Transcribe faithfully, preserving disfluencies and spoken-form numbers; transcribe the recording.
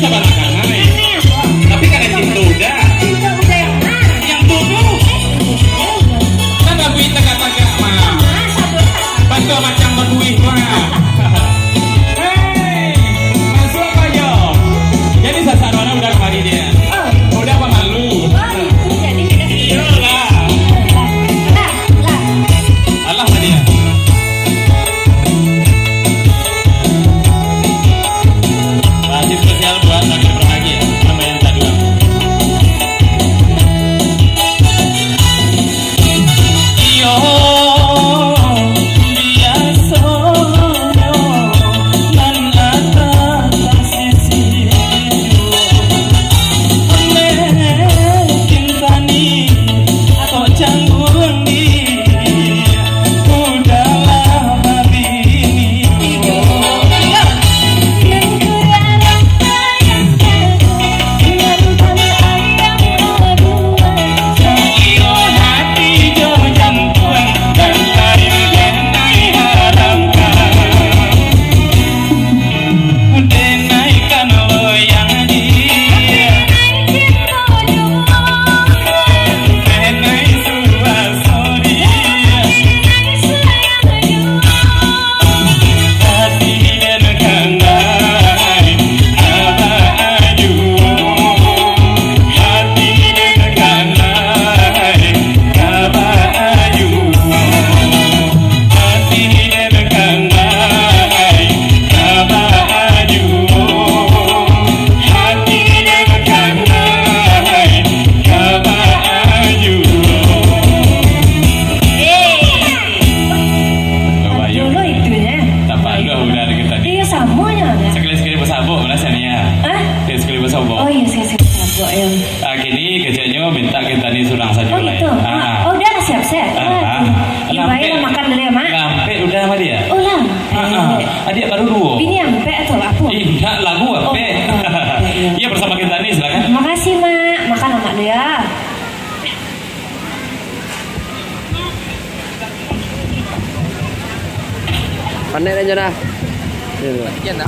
Sabar, Kak. Tapi kada cinta udah. Cinta udah yang mana? Yang dulu. Eh, udah, udah. Kan lagu itu kata Kak, mah. Sama, sama. Bantu macam baduit, mah. Hei, masuk apa, yo? Jadi, sasaran udah kemari dia. Oh. Udah apa malu? Oh, itu jadi kita. Iyalah. Lah, lah. Alah, dia. Masih spesial buat Sakit Berbahagia, sama yang tadi. Iyo, biasonyo nan ata tasisi. Dulu itu, ya. Tapaluah udah deket tadi. Iya, samonyo, ya. Sakali-sakali basabok, mana sania? Hah? Sakali-sakali basabok. Oh, iya, sakali-sakali basabok, ya. Ah, kini keceknyo minta Kentani surang sajo. Oh, lai. Gitu. Ah. Oh, udah lah siap-siap. Ah, ah. Ibai lah makan dulu ya, Mak. Lampek udah sama dia? Oh, lampek. Ah, ah. Adik baru duo. Bini ampek atau apa? Eh, indak, lagu ampek. Oh, ampek, iya. Iya, bersama Kentani, silakan. Makasih, Mak. Makan, Mak, dulu ya. Panek dah, Jona. Iya, iya.